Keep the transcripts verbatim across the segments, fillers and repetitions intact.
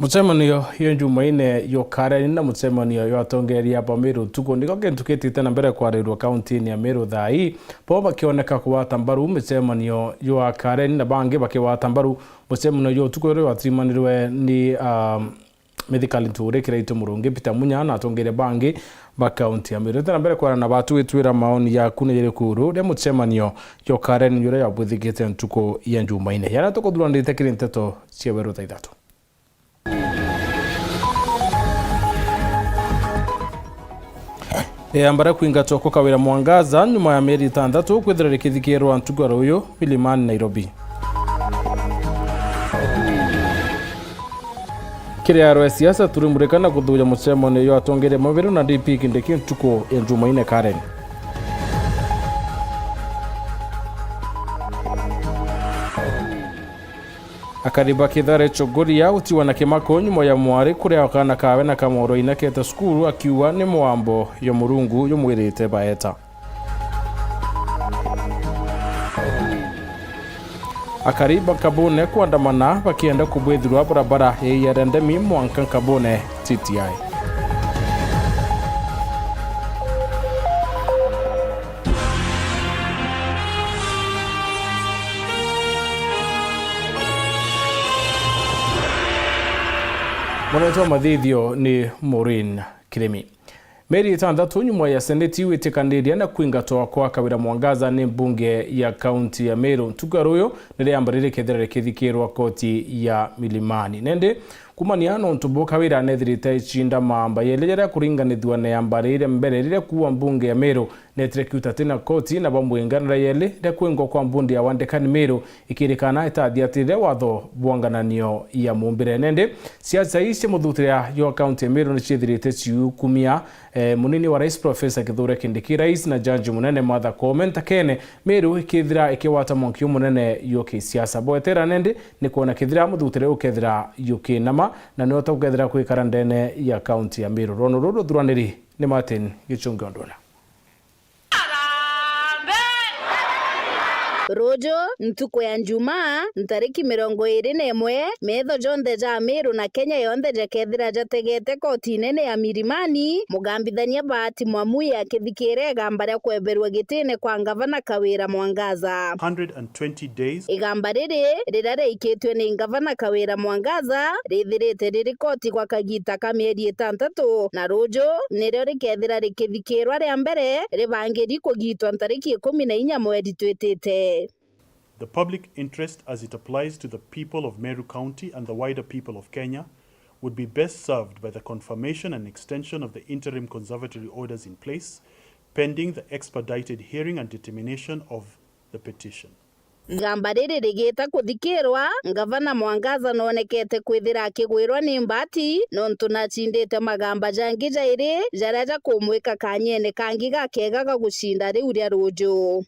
Mucemanio yo Jumaine yo kareni na mucemanio yo atongeria ba Meru ntuku niko kintu kitite na mbere kwarirua kaunti-ini ya Meru thaa ii, bo bakioneka kugwata mbaru micemanio yo kareni na bangi bakigwata mbaru mucemanio yo utuku uria watirimanirwe ni, um, Mithikali Nturi, Kiraitu Murungi, Peter Munya na atongeria bangi ba kaunti ya Meru. Tena mbere kwarana batu witwira maoni yaku ni jiriku ru ria mucemanio yo kareni juria yabwithikite ntuku ya Jumaine. Yana tukuthuranirite kiri nteto cia weru thaa ithatu. Eambara kwingatwa kwa Kawira Mwangaza nyuma ya mieri itantatu kwithira rikithikirwa ntuku ya ruyu Milimani, Nairobi. Kiri aro ya siasa turimurika na kuthuja mucemanio yo atongeria mabiru na D P Kindiki ntuku ya Jumaine Karen. Akari ba Kithare Chogoria gutiwa na kimako nyuma ya mwari kuria kana kawe na kamoro inakete cukuru akiuga ni mwambo yo Murungu yumwirite baeta. Akari ba Nkabune kwandamana bakienda kubwithirwa barabara ya Iyarendemi mwanka Nkabune T T I. Munene wa mathithio ni Maureen Kirimi. Mieri itantatu nyuma ya Seneti gwitikaniria na kwingatwa kwa Kawira Mwangaza ni mbunge ya kaunti ya Meru, ntuku ya ruyu ni riamba riri kethira rikithikirwa koti ya Milimani. Nende kumania na untu bu Kawira nethirite icinda mamba yeli jaria kuringanithua na yamba riria mbere riria kuwa mbunge ya Meru netire kiuta tina koti na bamwinganira yeli ria kwingwa kwa mbundi ya wandikani Meru ikirikana itathiatire watho bwa ngananio ya mumbire. Nende siasa ii cia muthutiria jwa kaunti ya Meru ni ciithirite ciukumia, eh, munini wa rais Professor Kithure Kindiki, rais na jaji munene Martha Koome ntakene, Meru ikithira ikigwata mwanki umunene jwa kisiasa. Bwetera nende ni kwona kethira muthutiria ukethira yukinama na niota ukethira kwikara ndene ya kaunti ya Meru. Rwono ruru ruthuraniri ni Martin Gichungi Onduna. Ruju, ntuku ya Njumaa, ntariki mirongo iri na imwe, metho jonthe ja Meru na Kenya yonthe jakethira jategete koti nene ya Milimani, mugambithania Bahati Mwamuye akithikira igamba ria kweberua gitine kwa ngavana Kawira Mwangaza. Hundred and twenty days. Igamba riri, riria riaikitue ni ngavana Kawira Mwangaza, rithirite riri koti gwa kagita ka mieri itantatu, na ruju nirio rikethira rikithikirwa ria mbere, ribangiri kugitwa ntariki ikumi na inya mweri twitite. The public interest as it applies to the people of Meru County and the wider people of Kenya would be best served by the confirmation and extension of the interim conservatory orders in place, pending the expedited hearing and determination of the petition. Igamba riri rigita kuthikirwa, ngavana Mwangaza noonekete kwithira akigwirwa ni mbati, nontu nacindite magamba jangi jairi jaria jakumwika kanyene kangi gakega ga gucinda riu ria ruju.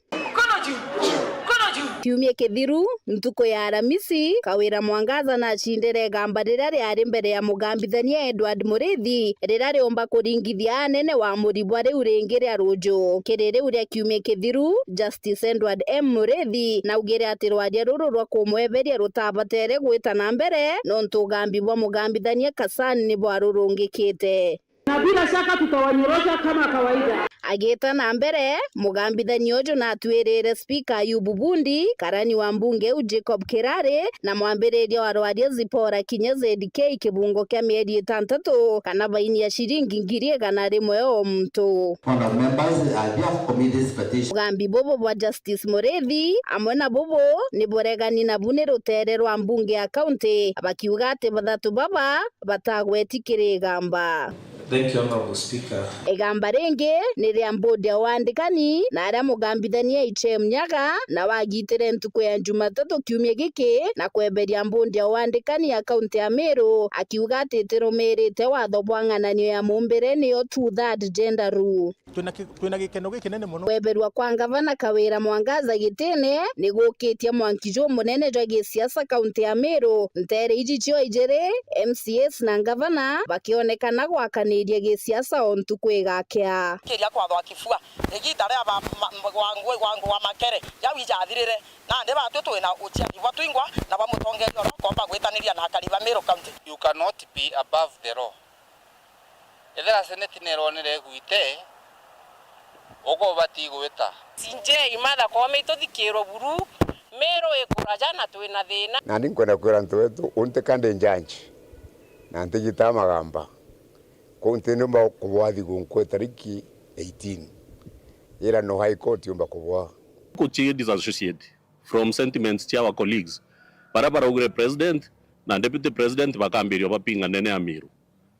Kiumia kithiru, ntuku ya Aramisi, Kawira Mwangaza nacindire igamba riria riari mbere ya mugambithania Edward Murithi, riria riumba kuringithia anene wa muribwa riu ringi ria ruju. Kiri riu ria kiumia kithiru, Justice Justice Edward M Murithi naugire ati rwaria ruru rwa kumweberia rutabatere gwita na mbere, nontu ugambi bwa mugambithania Kassan ni bwarurungikite. Na bila shaka tutawanyorosha kama kawaida. Agita na mbere, mugambithania uju natwirire Spika Ayubu Bundi, karani wa mbunge iu Jacob Kirari, na mwambiriria wa rwaria Zipporah Kinya Z K kibungo kia mieri itantatu, kana faini ya ciringi ngiri igana rimwe o muntu. Honourable members, I therefore commit this petition. Ugambi bubu bwa Justice Murithi, amwe na bubu, ni buregani nabu ni rutere rwa mbunge ya kaunti, bakiuga ati bathatu baba batagweti kiri igamba. Thank you, Honourable Speaker. Igamba ringi ni ria mbodi ya wandikani, na aria mugambithania H M Nyaga, na wagitire ntuku ya Jumatatu kiumia giki, na kweberia mbodi ya wandikani ya kaunti ya Meru, akiuga ati itirumirite watho bwa ng'ananio ya mumbire, niyo two third gender rule. Twina ki-, twina gikeno gikinene muno. Kweberua kwa ngavana Kawira Mwangaza gitine ni gukitie mwanki jumunene jwa gisiasa kaunti ya Meru. Ntere iji cio ijiri, M C As na ngavana, bakionekana gwakania iria gisiasa o ntuku igakea. Kiria kwathwa kibua, igiita ria ba-, ma-, ma-, wangu, wangu wa makere jau ijathirire, nandi batwi twina uciari bwa twingwa na bwa mutongeria uria ukomba gwitaniria na akari ba Meru County. You cannot be above the law. Ethira seneti neronere igwite, uko ubati gwita. Sinjei Martha Koome ituthikirwe buru, Meru ikuraja na twina thina. Nandi nkwenda kwira antu betu, untika ndi njanji, na ntigitaa magamba. Kuu nti ndiumba kubwa thigu nkwe tariki eighteen. Ira no High Court yumba kubwa. Kuchi disassociate from sentiments cia our colleagues. Baria baraugire president na deputy president bakambiria bapinga ndene ya Meru.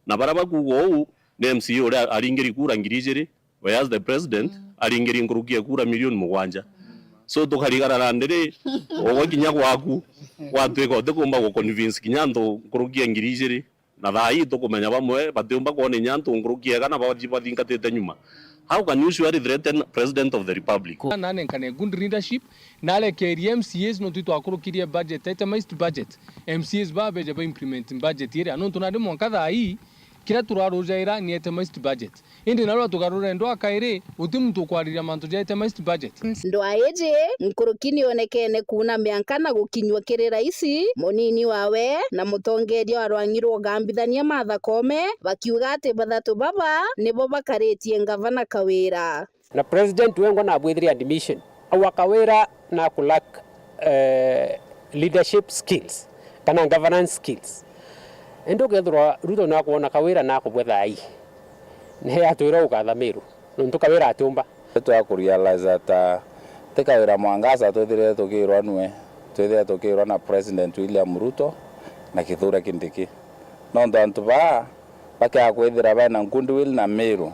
Na baria bakuuga uu ni M C A uria aringiri kura ngiri ijiri, whereas the president aringiri nkuruki ya kura milioni mugwanja. So tukarigara na ndiri, ugwe kinya gwaku, gwatwika utikumba gu convince kinya antu nkuruki ya ngiri ijiri. Na thaa ii tukumenya bamwe batiumba kwona inya antu nkuruki ega na bathi-, bathingatite nyuma. How can you surely threaten President of the Republic? Na anenkane good leadership, na arekerie M C As, no twi twakurukirie budget, itemized budget. M C As babeja ba implement budget iria, nontu nandi mwanka thaa ii, kiria turarujaira ni itemized budget. Indi narua tugarure ndwa kairi, uti muntu ukwariria mantu ja itemized budget. Ndwa iji, nkuruki nionekene kuuna mianka na gukinyua kiri raisi, munini wawe, na mutongeria wa rwang'i rwa ugambithania Martha Koome, bakiuga ati bathatu baba nibo bakaritie ngavana Kawira. Na president wengwa nabwithirie admission, aua Kawira na ku lack, eh, leadership skills kana governance skills. Indi ukethirwa Ruto nakwona Kawira nakubwe thaa ii, ni atwira ukatha Meru, nontu Kawira atiumba. Twa ku realize ata ti Kawira Mwangaza twithirite tukirwa nue, twithirite tukirwa na President William Ruto na Kithure Kindiki. Nontu antu baa bakea kwithira bena goodwill na Meru.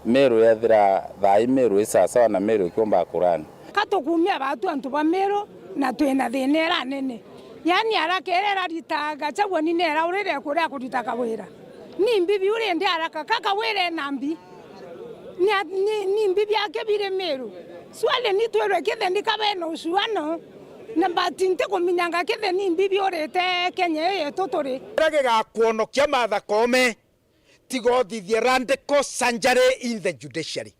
Meru yethira thaa ii Meru i sawasawa na Meru ikiumba kurani. Ka tukumia batu antu ba Meru na twina thina ira nene. Yaani haraka iria irarita Gachagua ni nera urire kuria kurita Kawira. Ni mbibi uri ndi haraka, ka Kawira ena mbi. Ni a-, ni, ni mbibi ake biri Meru. Swali ni twirwe kitheni ka bena ucuano. Na but ntikuminyanga kitheni mbibi urite Kenya ii yetu turi. Kiria gigakwonokia Martha Koome, tiga uthithie radical surgery in the judiciary.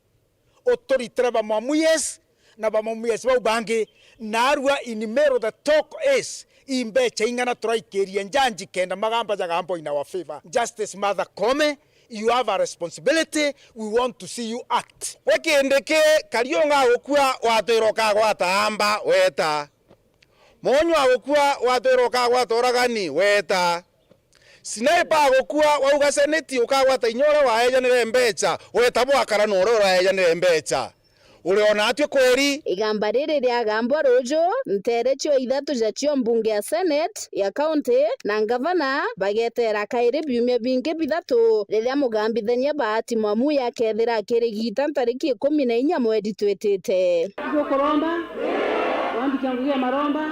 Uturitire ba Mwamuyes na ba Mwamuyes bau bangi, narua in Meru the talk is, i mbecha ing'ana turaikirie njanji kenda magamba jagambwa in our favor. Justice Martha Koome, you have a responsibility, we want to see you act. Gwe Kindiki, Kariunga agukua, watwira ukagwata amba, weta. Munywa agukua, watwira ukagwata uragani, weta. Sniper agukua, wauga seneti ukagwata inya uria waejanire mbecha, weta bwakara na uria uraejanire mbecha. Uriona atwi kweri? Igamba riri riagambwa ruju, ntere cio ithatu ja cio mbunge ya Senate, ya county, na ngavana bagetera kairi biumia bingi bithatu, riria mugambithania Bahati Mwamuye akethira akirigita ntariki ikumi na inya mweri twitite. Ndio kuromba, wambikia ngugi ya maromba.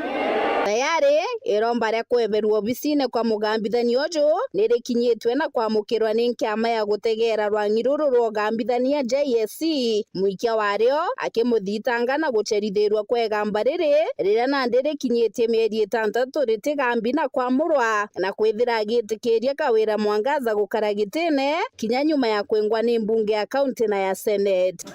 Tayari, iromba ria kweberua obisine kwa mugambithania uju nirikinyitwe na kwamukirwa ni nkiama ya gutegera rwang'i ruru rwa ugambithania J S C, mwikia wario akimuthitanga na gucerithirua kwa igamba riri, riria nandi rikinyitie mieri itantatu ritigambi na kwamurwa, na kwithira agitikiria Kawira Mwangaza gukara gitine, kinya nyuma ya kwingwa ni mbunge ya kaunti na ya senate.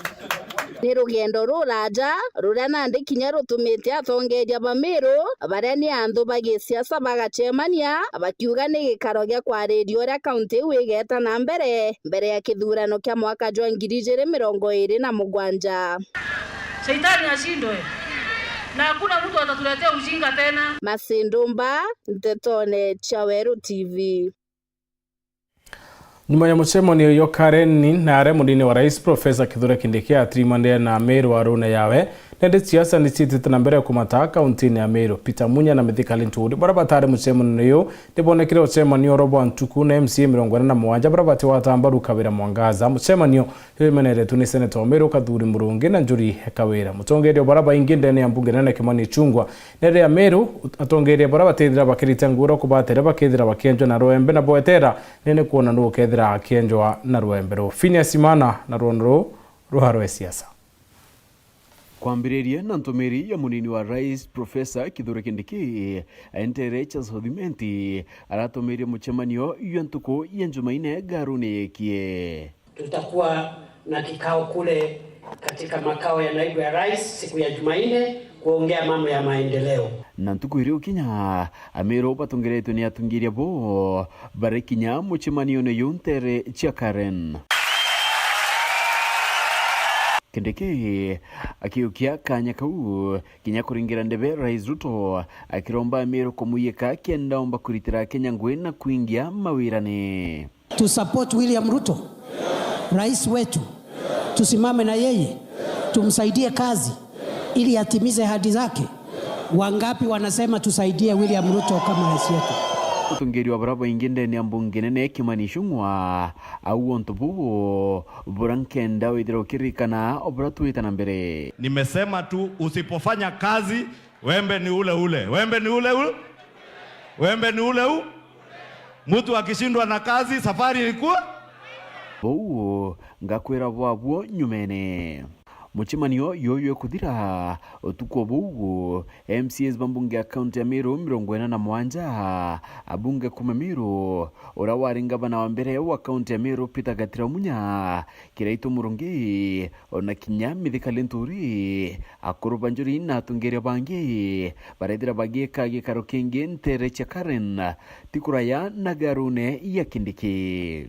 Ni rugendo ruraja, ruria nandi kinya rutumite atongeria ba Meru, baria ni anthu ba gisiasa bagacemania, bakiuga ni gikaro gia kwariria uria kaunti iu igeta na mbere, mbere ya kithurano kia mwaka jwa ngiri ijiri mirongo iri na mugwanja. Shetani ashindwe, na hakuna mtu atatuletea ujinga tena. Mercy Ndumba, Ntetone cia Weru T V. Nyuma ya mucemanio uyu, Karen Nare, munini wa rais Professor Kithure Kindiki, atirimanire na Meru arune yawe, nende siasa ni ciitite na mbere kumata kauntini ya Meru. Peter Munya na Mithika Linturi, baria batari mucemanio uyu, nibonekire ucemanio oro bwa ntuku na M C A mirongo ina na mugwanja baria batigwata mbaru Kawira Mwangaza. Mucemanio imeneretwe ni Seneta wa Meru Kathuri Murungi na Njuri Kawira. Mutongeria baria baingi ndene ya mbunge nene Kimani Ichung'wah, nere ya Meru, atongeria baria batethira bakirita nguura kubatera bakethira bakienjwa na rwembe na bwetera nene kwona nu ukethira akienjwa na rwembe ru. Phineas Imana na rwono ru rwa rwe siasa. Kwambiririe na ntumiri ya munini wa rais, Professor Kithure Kindiki, entere cha South Imenti, aratumire muchemanio jwa ntuku ya Jumaine ngarune yekie. Tutakuwa na kikao kule katika makao ya naibu ya rais siku ya Jumanne kuongea mambo ya maendeleo. Na ntuku iri ukinya, Amiru batongeretwe ni atongeria bo bari kinya muchemanione yu ntere cia Karen. Kindiki akiukia kanya kau kinya kuringira ndebe Rais Ruto, akiromba Amiru kumuyika kenda omba kuritira Kenya ngui na kuingia mawirane. To support William Ruto, rais wetu, tusimame na yeye, tumsaidie kazi ili atimize ahadi zake. Wangapi wanasema tusaidie William Ruto kama rais yetu? Mutongeria wa baria baingi ndene ya mbunge nene Kimani Ichung'wa au untu buu bura nkenda withira ukiririkana o buria twita na mbere. Nimesema tu, usipofanya kazi, wembe ni ule ule. Wembe ni ule ule. Wembe ni ule u. Mtu akishindwa na kazi, safari ilikuwa. Buu, ngakwira bwabwo nyumene. Muchemanio yuyu ikuthira utuku o buu, M C As ba mbunge ya kaunti ya Meru mirongo ina na mwanja, abunge kuma Meru, uria wari ngavana wa mbere wa kaunti ya Meru Peter Gatira Munya, Kiraitu Murungi, ona kinya Mithika Linturi, akuru ba njuri na atongeria bangi barethira bagiika gikaro kingi ntere cia Karen, ti kuraya na garune ya Kindiki.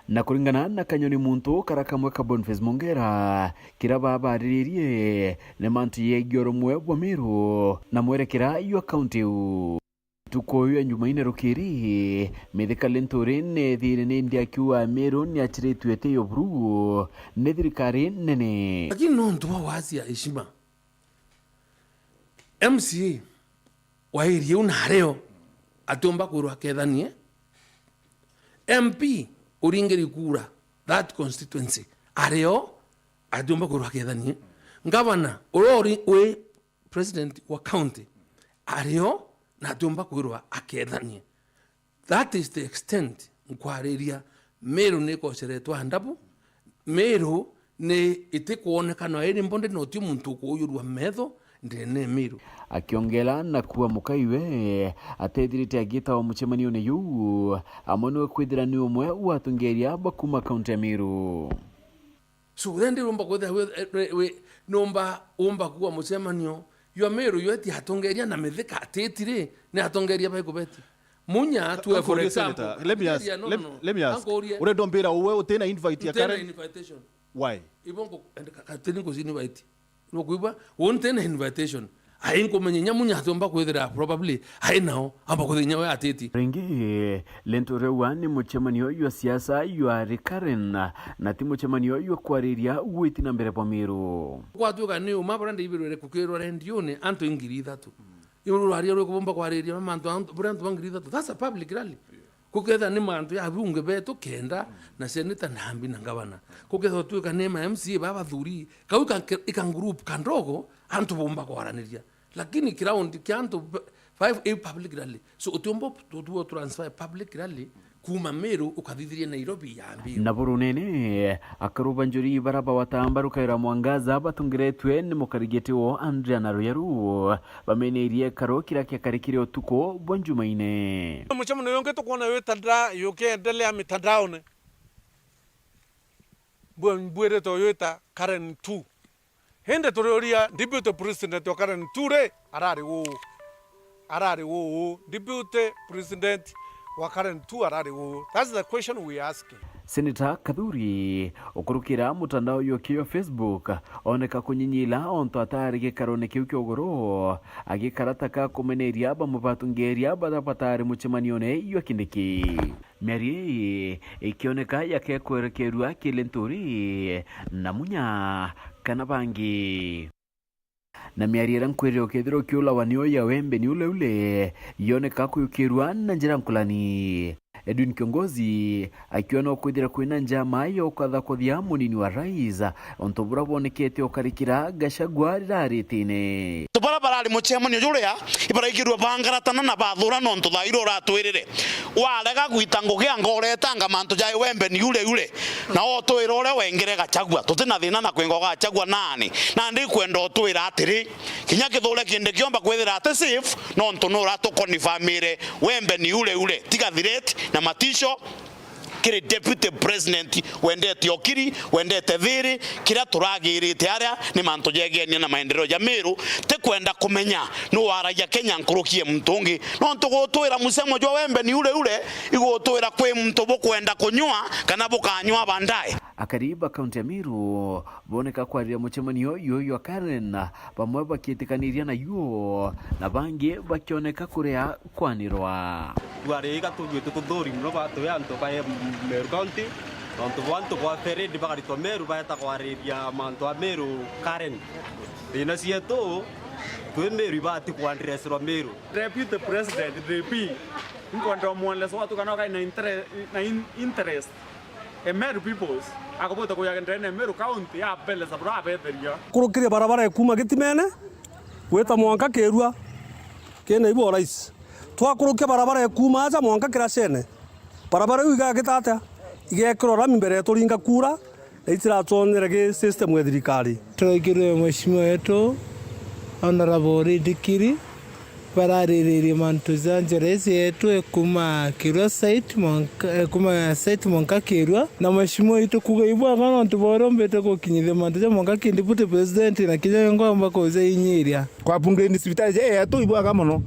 Na kuringana na kanyoni muntu kara kamwe ka Boniface Mongera, kira babariririe ni mantu yegie urumwe bwa Meru na mwerekera jwa kaunti iu. Ntuku ya Jumaine rukiri, Mithika Linturi neethire ni ndi akiuga Meru ni achiritue iti yo buru ni thirikari nene. Lakini nontu bwa wasia heshima, M C A wa area iu nario atiumba kwirwa akethanie. M P uringiri kura that constituency ario atiumba kwirwa akethanie. Ngavana uria uri wi president wa county ario na atiumba kwirwa akethanie. That is the extent nkwariria. Meru ni ikoceretwe andabu. Meru ni itikwonekana iri mbonde, na uti muntu ukuujurua metho ndene Meru. Akiongera na kuamukaiwe, atethirite agitawa muchemanione juu, amwe niwe kwithira ni umwe wa atongeria ba kuma kaunti ya Meru. So then, ndi rumba kwithira wi, wi, wi, numba umba kuwa mucemanio jwa Meru jweti atongeria na Mithika atiti ri, ni atongeria baiku beti? Munya tuwe, for example. Let me ask, let, let me ask. Ankurie. Urenda umbira uwe utina invite ya Karen? Invitation. Why? Ibo ngu-, and ka-, ka-, tini ngu invite. Nukwigua? Untene invitation. Ai nkumenye nya Munya atiumba kwithira probably ai nao, amba kwithira nya we atiti. Ringi, Linturi auga ni muchemanio jwa siasa jwa Karen, na ti muchemanio jwa kwariria gwiti na mbere bwa Meru. Gwatuika ni uma buria ndibirwire kukirwa rendione antu ngiri ithatu. Iu rwaria rwikubumba kwariria mantu antu, buria antu ba ngiri ithatu. That's a public rally. Kukethira ni mantu ya abunge betu kenda na seneta na ambi na ngavana. Kukethira tuika ni ma M C A ba bathuri, kau ika, ika group kandogo, antu bumba kwaraniria. Lakini ground kia antu b-, five A public rally. So utiumba tu, tu transfer public rally kuma Meru ukathithiria Nairobi yambi. Na burunene, akaruba njuri bara bawatamba rukaira mwangaza batungiretwe ni mukarigiti wo Andrea na Ruyaru. Bameneirie karo kira kiakarikire utuku bwa Njumaine. Mucemanio yungi tukwona yu itandra-, yukiendelea mitandaone. Mbwe-, mbwirite uyu ita Karen two. Indi turiuria deputy president wa Karen two ri, arari uu? Arari uu? Deputy president wa Karen two arari uu? That's the question we are asking. Senator Kathuri, ukurukira mutandao yuki wa Facebook, oneka kunyinyila ontu atari gikarone kiu kia uguru, agikara taka kumeneria bamwe batungeria baria batari mucemanione jwa Kindiki. Miario ii ikioneka yakekwerekerua ki Linturi na Munya kana bangi. Na miario iria nkwirire ukethirwa ukiulawa ni uya wembe ni ule ule, yoneka kuyukirua na njira nkulani. Edwin Kiongozi akiuga no kwithira kwina njama ya ukathakuthia munini wa rais, untu buria bwonekete ukarikira Gachagua riraritine. Antu baria barari mucemanio juria ibaraigirue bangaratana na bathurana untu thairi uratwirire. Warega gwita ngugi anga uretanga mantu ja Wembe ni ule ule, na utwira uria wengire Gachagua. Tutina thina na kwinga Gachagua nani. Nandi ikwenda utwira atiri, kinya Kithure Kindiki kiomba kwithira ati safe, nontu nuratukonifamire Wembe ni ule ule. Tiga threat na matisho kiri deputy president wendete ukiri, wendete thiri, kiria turagirite aria ni mantu jegenia na maendeleo ja Meru. Tikwenda kumenya nu waragia Kenya nkuruki ya muntu ungi, nontu gutwira musemo jwa Wembe ni ule ule, igutwira kwi muntu bukwenda kunyua kana bukanyua bandae. Akari ba kaunti ya Meru boneka kwariria mucemanio juju jwa Karen, bamwe bakietikaniria najuo na bangi bakioneka kuria kwanirwa. Twari iga tujuite tuthuri mono ba twi antu ba Meru County, nontu bwa antu bwa Feredi bagaritwa Meru baeta kwariria mantu a Meru Karen. Thina cietu twi Meru ibati kuandresirwa Meru. Deputy President D P, inkwenda umwonelesa watu kana ukai na intere-, na in-, interest. E Meru peoples, akubwita kuyaga ndene Meru County, abeleza bura abetheria. Kurukiria barabara ikuma Gitimene, gwita mwanka Kirua, kina ibu o rais. Twakurukia barabara ikuma aja mwanka Kiracene. Barabara iu igagita atia? Igekirwa rami mbere ya turinga kura, na itiratwonere gi system ya thirikari. Turaigirwe mheshimiwa wetu, Honorable Ridikiri, barariririe mantu ja njira iji yetu ekuma Kirua site mwanka, ekuma site mwanka Kirua. Na mheshimiwa itu kuga ibwaga nontu borombete gukinyithia mantu ja mwanka ki deputy president na kinya ngomba kuja inyiria. Kwa upgrade cibitari ja yetu ibwaga mono.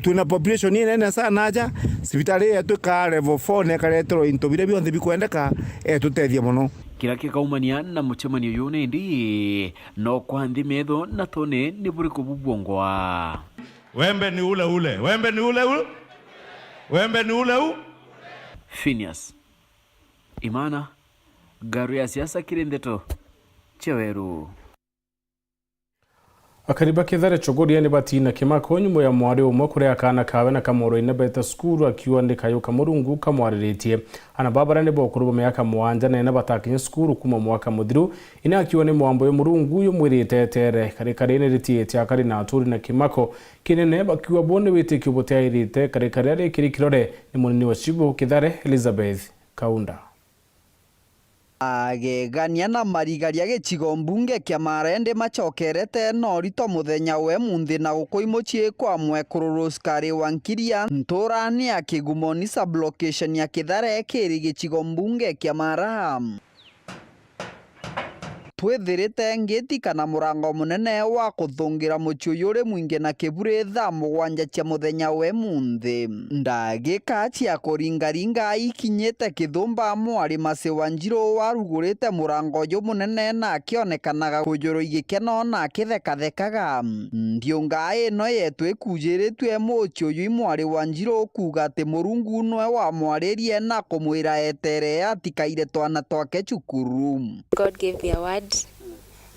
Twina population inene sana aja, cibitari yetu ka level four na ikareterwa into biria bionthe bikwendeka, etutethia mono. Kiria kikaumania na mucemanio uyu nindi no kwa nthi metho na tone ni buriku bubwongwa. Wembe ni ule ule. Wembe ni ule ule. Wembe ni ule u. Phineas Imana, ngaru ya siasa kiri ndeto cia Weru. Akari ba Kithare Chogoria ni batina kimako nyumo ya mwari umwe kuria kaana kawe na kamoro ine beta cukuru akiuga ni kayo ka Murungu kamwariritie. Ana ba baria ni bokuru bwa miaka mugwanja na ina batakinya cukuru kuma mwaka muthiru, ina akiuga ni mwambo yo Murungu yumwirite etere. Kari kari ni ritiite akari na aturi na kimako kinene bakiuga bo ni witikio butiairite kari kari ari kiri kirore ni munini wa cibu Kithare Elizabeth Kaunda. Agegania na marigaria gicigo mbunge kia Marende macokerete norito muthenya we munthi na gukui mucii kwa mwekuru Rosemary Wankiria, nturani ya Kigumoni sub-location ya Kithare kiri gicigo mbunge kia Mara. Twithirite ngiti kana murango munene wa kuthungira mucii uyu uri mwingi na kiburi thaa mugwanja cia muthenya we munthi. Ndagika cia kuringaringa ikinyite kithumba, mwari Masi Wanjiru warugurite murango uju munene na akionekanaga kujurwa i gikeno na akithekathekaga. Ndiunga ino yetu ikujiritue mucii uju i mwari Wanjiru kuuga ati Murungu nwe wamwaririe na kumwira etere atikaire twana twake cukuru. God gave me a word,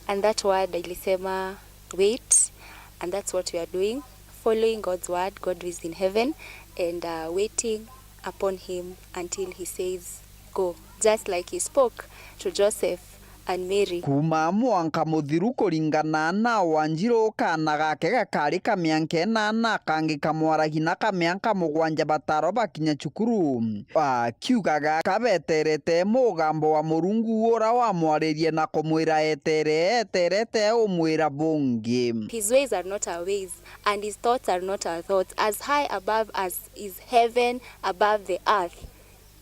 and that word ilisema, "Wait," and that's what we are doing, following God's word. God is in heaven, and, uh, waiting upon him until he says, "Go." Just like he spoke to Joseph and Mary. Kuuma mwanka muthiru kuringana na Wanjiru, kaana gake gakari ka mianka inana, kangi ka mwaragi na ka mianka mugwanja bataro bakinya cukuru. Akiugaga kabeterete mugambo wa Murungu ura wamwaririe na kumwira etere, eterete umwira bungi. His ways are not our ways, and his thoughts are not our thoughts. As high above as is heaven above the earth,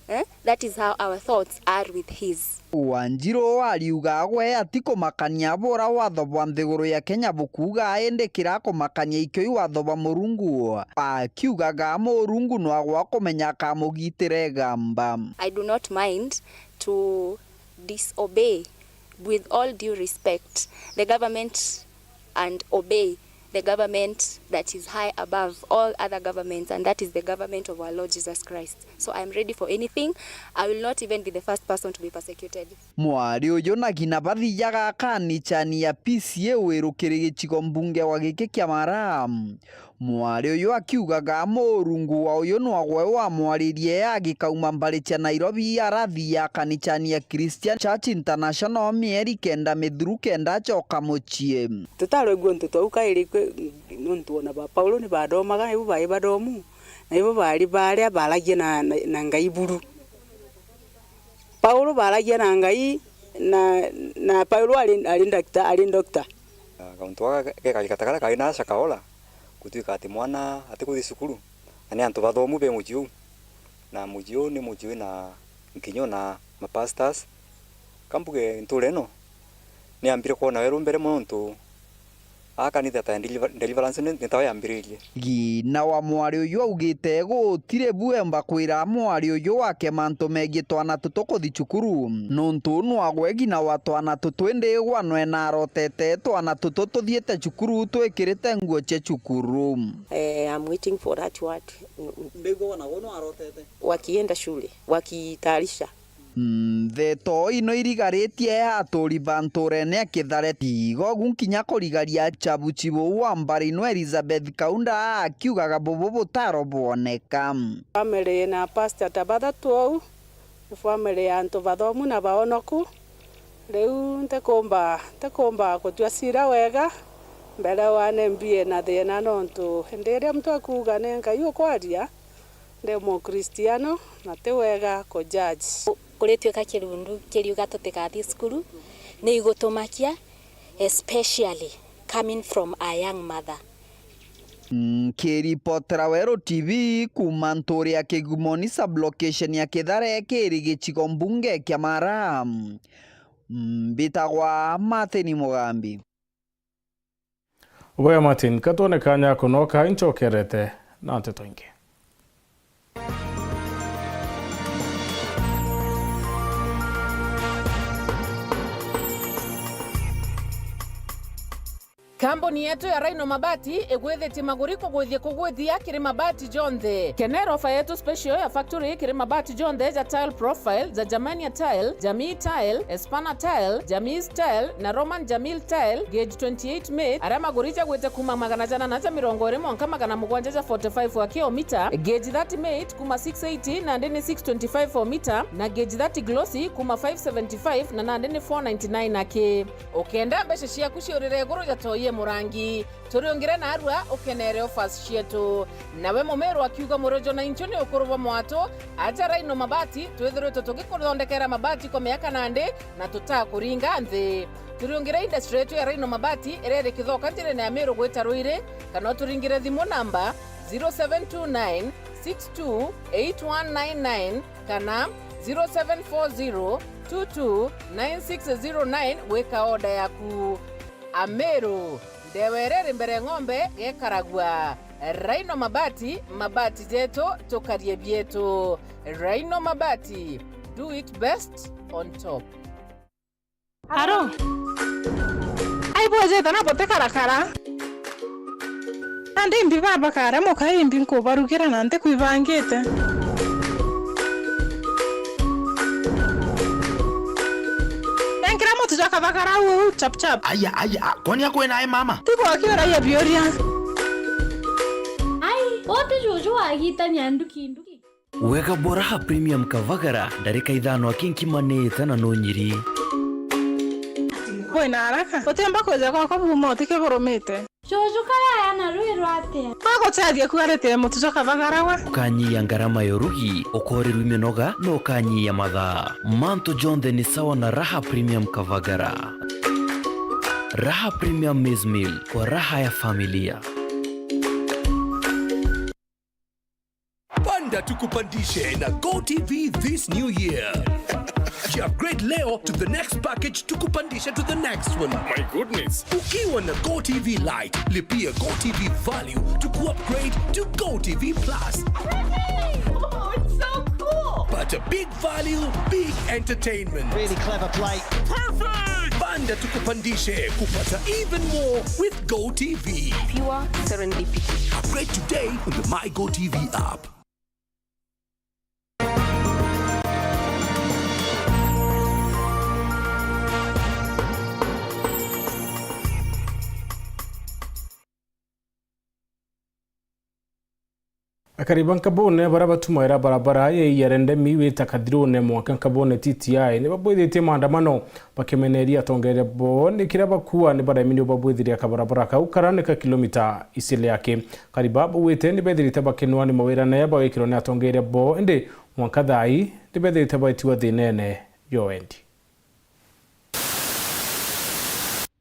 eh? That is how our thoughts are with his. Wanjiru ariuga gwe atikumakania bura watho bwa nthiguru ya Kenya bukuuga, indi kirakumakania ikio i watho bwa Murungu. Akiugaga Murungu no agwa kumenya akamugitira igamba. I do not mind to disobey, with all due respect, the government and obey the government that is high above all other governments, and that is the government of our Lord Jesus Christ. So I am ready for anything. I will not even be the first person to be persecuted. Mwari uyu na ngina bathijaga kanichani ya P C A Wiru kiri gicigo mbunge wa giki kia Mara. Mwari uyu akiugaga Murungu wa uyu nwagwe wamwaririe agikauma mbari cia Nairobi arathi ya kanichani ya Christian Church International mieri kenda mithuru kenda acoka mucii. Tutarwegua untu twau kairi kwi, nontu ona ba Paulo ni bathomaga, ibo baari bathomu, na ibo baari baria baaragia na, na, na Ngai buru. Paulo baaragia na Ngai, na, na Paulo ari, ari ndakta-, ari ndokta. Na kauntu gaka ge karigata karia kari na Shakahola, gutwika ati mwana atikuthi cukuru, na ni antu bathomu be mucii uu, na mucii uu ni mucii wina nkinyo na mapastors. Kambuge ntuura ino ni ambire kwona weru mbere mono, nontu aa kanitha ta ya deliver-, deliverance ni, ni tao yambiririe. Ngina wa mwari uyu augite gutiri buemba kwira mwari uyu wake mantu megii twana tutu kuthi cukuru, nontu uu nwagwe ngina wa twana tutu, indi gwanwe na arotete twana tutu tuthiite cukuru twikirite nguo cia cukuru. Eh, I'm waiting for that word. Mbigua wana gwe no arotete? Wakienda shule, wakitayarisha. Mm, ntheto ino irigaritie aturi ba nturene ya Kithareti, igogu nkinya kurigaria chabuchi buu wa mbari no Elizabeth Kaunda akiugaga bubu butaro bwoneka. Family na pastor ta bathatu ou, ni family ya antu bathomu na baonoku. Riu ntikumba, ntikumba gutua cira wega mbere wa N M B A na thina, nontu indi iria muntu akuuga ni Ngai ukwaria, ndi Mukristiano na ti wega ku judge. Kuritwika kirundu kiriuga tutikathi cukuru, ni igutumakia, especially coming from a young mother. Nkiripotera Weru T V kuuma ntuuri ya Kigumoni sub-location ya Kithare kiri gicigo mbunge kia Mara, mbitagwa Martin Mugambi. Bwega Martin, ka twone kaanya kunoka incokerete na nteto ingi. Kambuni yetu ya Rhino Mabati igwithitie maguri kugwithia kugwithia kiri mabati jonthe. Kenera ofa yetu special ya factory kiri mabati jonthe ja tile profile, ja Germania tile, Jamii tile, Espana tile, Jamii tile na Roman Jamil tile, gauge twenty-eight mate, aria maguri jagwite kuuma magana jana na ja mirongo iri mwanka magana mugwanja ja forty-five aki o mita, gauge thirty mate kuuma six eighty nandi ni six twenty-five o mita, na gauge thirty glossy kuuma five seventy-five na nandi ni four ninety-nine aki. Ukenda mbeca ciaku ciurire iguru ja toi e murangi, turiungire narua ukenere offers cietu. Nawe mumiru akiuga murojo na inchu ni ukuru bwa mwatu, aja Rhino Mabati, twithiritwe tugikuthondekera mabati kwa miaka nandi na tutakuringa nthi. Turiungire industry yetu ya Rhino Mabati iria iri Kithoka njirene ya Miru gwita Ruiri, kana uturingire thimu namba zero seven two nine six two eight one nine nine kana zero seven four zero two two nine six zero nine gwika order yaku. Amiru, ndewa iria iri mbere ng'ombe gekaragua. Rhino Mabati, mabati jetu, tukarie bietu. Rhino Mabati, do it best on top. Aro? Ai bwejete na bote karakara. Nandi imbi baba kare muka imbi nkubarugira na ntikwibangite. Enkira mutu jwa kathagara uu chap chap. Aya, aya, a, kwani akwena e mama? Tigo akiuragia biuria. Ai, bote juju wagitania nduki nduki. Wega bwa Raha Premium Kavagara, ndarika ithano aki nkimanite na nunyiri. Wina haraka? Utiumba kwija gwakwa buuma utike burumite. Juju karaya na rwi rwatia? Aguteethia kuarite mutu jwa kavagara we. Ukanyia ngarama ya urugi, ukorirua minoga, na ukanyia mathaa. Mantu jonthe ni sawa na Raha Premium Kavagara. Raha Premium Maize Meal, kwa raha ya familia. Panda tukupandishe na Go T V this new year. Upgrade leo to the next package, tukupandishe to the next one. My goodness. Ukiwa na Go T V Lite, lipia Go T V Value to upgrade to Go T V Plus. Oh, it's so cool. Pata big value, big entertainment. Really clever play. Perfect! Panda tukupandishe kupata even more with Go T V. Pure serendipity. Upgrade today on the My Go T V app. Akari ba Nkabune baria batumaira barabara ya Iyarendemi wita Kathirune mwanka Nkabune T T I ni babwithitie maandamano bakimeneria atongeria bo ni kiria bakua ni baremi ni babwithiria kabarabara kau kara ni ka kilomita iciri aki. Akari ba bauite ni bethirite bakinwa ni mawira na bagwikirwa ni atongeria bo, indi mwanka thaa ii ni bethirite baitigwa thinene ya wendi.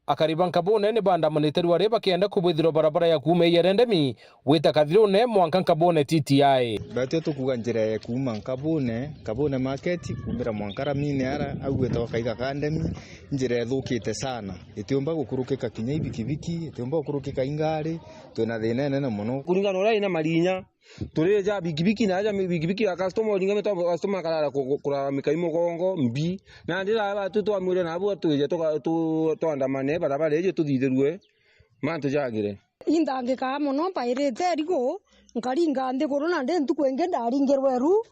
Akari ba Nkabune ni baandamanite rwari bakienda kubwithirwa barabara ya kuuma Iyarendemi wita Kathirune mwanka Nkabune T T I. Batio tukuga njira ya kuuma Nkabune, Nkabune market, kuumira mwanka Ramine ara, au gwitagwa Kaiga Academy, njira ithukite sana. Itiumba gukurukika kinya ibikibiki, itiumba gukurukika ingari, twina thina inene mono. Kuringana na uria ina marinya, Turija bikibiki na aja mi-, bikibiki ya customer, uringa mita customer akarara ku-, ku-, kuraramika i mugongo mbi. Nandi raba tu twamwire nabu atwije tuga-, tu-, twandamane barabara iji tuthithirue mantu jagire. Inthangikaga mono, mpairite rigu, nkaringa nthiguru, nandi ntuku ingi ndaringirwe ru.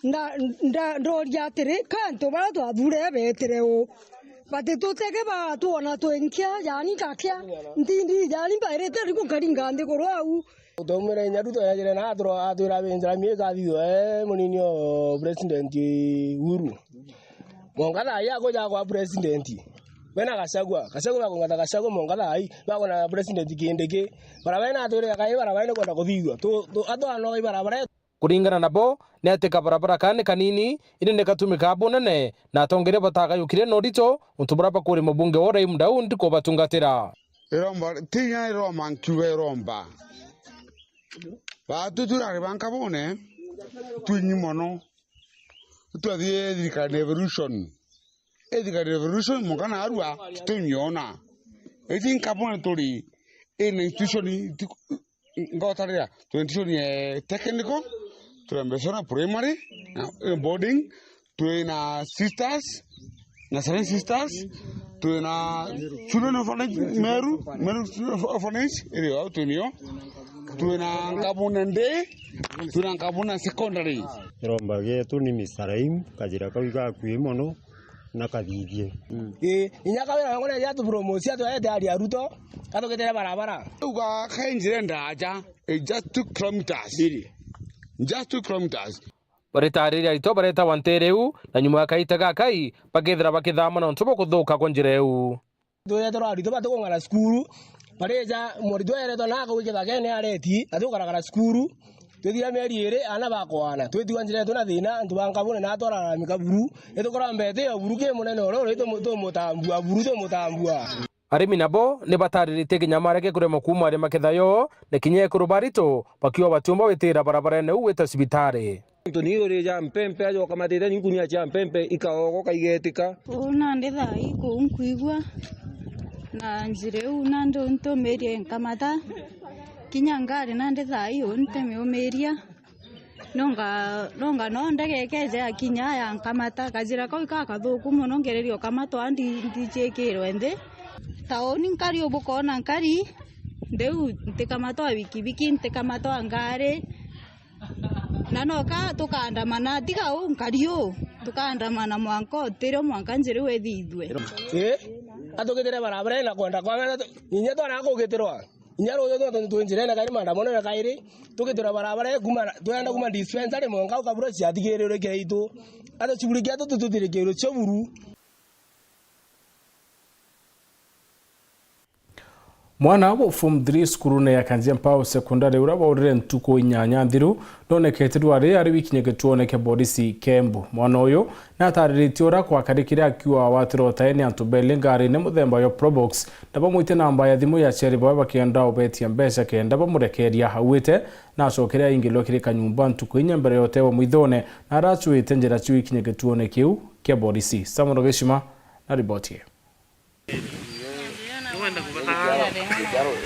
Nda-, nda-, ndoria atiri, ka antu baria twathuurire beetire u? Batitutege batwona twi nkia, yaani ngakea, ntindi, yaani mbairite rigu nkaringa nthiguru au. Twaumire inya Ruto yajire na atwira, atwira binjira miika athithwe, ee, munini o President Uhuru. Mwanka thaa ii akuja kwa President. We na Gachagua. Gachagua bakungata Gachagua mwanka thaa ii. Bakona President Kindiki. Barabara ina atwire kai barabara ni kwenda kuthithua. Tu, tu, atwana i barabara. Kuringana nabo, ni ati kabarabara kaa ni kanini, indi ni katumikaa bunene, na atongeria batagayukire na urito, untu buria bakuria mubunge wa Raymond Daudi kubatungatira. Iromba, tinya iromba, nkiuga iromba. Batu turari ba Nkabune, twinyi mono. Twathie thirikari revolution. Ethika revolution, mwanka narua, titumiona. Iji Nkabune turi, ina institution, ti-, ngotarira, turi institution ya technical, turi Mbecora primary, na, eh, boarding, turi na sisters, na seven sisters, turi na children orphanage, Meru, Meru orphanage, iri au turi nio. Turi na Nkabune day, turi na Nkabune secondary. Iromba gietu ni Mister Raim, kajira kau igakui mono. Na kathithie. Mm. Ii, inya kawira wangwa neja atupromosia twete ari aruto, katugitire barabara. Uga ka njira ndaja, eh, just two kilometers. Really? Just two kilometers. Baritariria arito baretawa ntere iu, na nyuma ya kaita gakai, bakethira bakithama nontu bwa kuthuka kwa njira iu. Twire turi arito batikung'ana cukuru, barija mwaritwa eretwa na akauga kithakene areti, na tukaragara cukuru. Twithira mieri iri, aana bakwaana. Twitigwa njira yetu na thina, antu ba Nkabune na atwararamika buru. Itukuromba iti yo buru ki munene uria uri tumu-, tumutambua, buru tumutambua. Arimi nabo ni batariritie kinya marege kurema kuuma ari maketha yo, na kinya ekuru barito bakiuga batiumba witira barabarene u wita cibitari. Antu ni urija mpempe, ajoka matite ni nkunia cia mpempe, ikaogoka igetika. Uu nandi thaa ii kuu nkwigua, na njira iu nandi untumirie nkamata. Kinya ngari nandi thaa ii uu ntimiumiria. Nonga, nonga no ndege ikeja yakinya yankamata, kajira kau ikakathuku mono, ngereria ukamatwa ndi-, ndichikirwe nthi. Tauni nkari ubukoona nkari, ndiu ntikamatwa bikibiki, ntikamatwa ngari. Na noka tukaandamana, tiga uu nkari uu, tukaandamana mwanka utirio, mwanka njira iu ithithue. Ii, atugitire barabara ina kwenda kwa wega, inya twaraga kugitirwa. Inya ruuju tontu twi njirene kairi maandamano na kairi, tugitirwa barabara ii kuuma, twenda kuuma dispensary mwanka ukabura ciathigirire kiraitu. Atushughulikia tu tututire kiuru cio buru. Mwana wa form three cukurune ya Kanjia Mpau Secondary, uria waurire ntuku inyanya nthiru, nonekete rwari ari wikinye gituone kia borisi kia Embu. Mwana uyu natariritie uria kwakarikire akiuga watirwa tae ni antu beli ngarine muthemba yo Probox, na bamwite namba ya thimu ya aciari bawe bakienda ubetia mbeca kenda bamurekeria. Auite nacokere aingilwe kiri kanyumba ntuku inya mbere ya utewa mwithone, na aracuite njira ciu ikinye gituone kiu kia borisi. Samuel Gishima na riboti iyo.